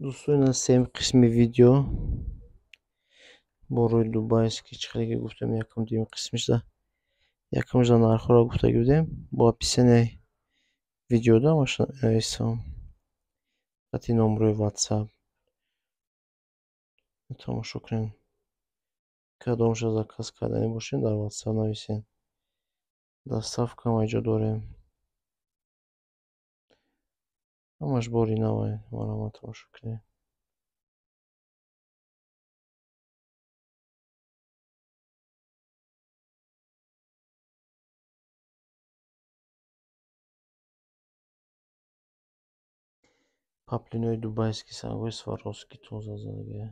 Дӯстони, сеюм қисми видео бо рӯи дубайский. Чӣ хеле ки гуфтем, якум, дуюм қисмишда, якумшда нархҳоро гуфтагӣ будем. Бо описанияи видеода ҳамаша нависам, хати номрои WhatsApp. Тамошо кунед. Кадомша заказ карданӣ бошед, дар WhatsApp нависед. Доставка ҳам дорем. Ҳамаш бори навай, марҳамат, тамошо кунед. Паплинои дубайский, сангҳои Сваровски тоза задагия.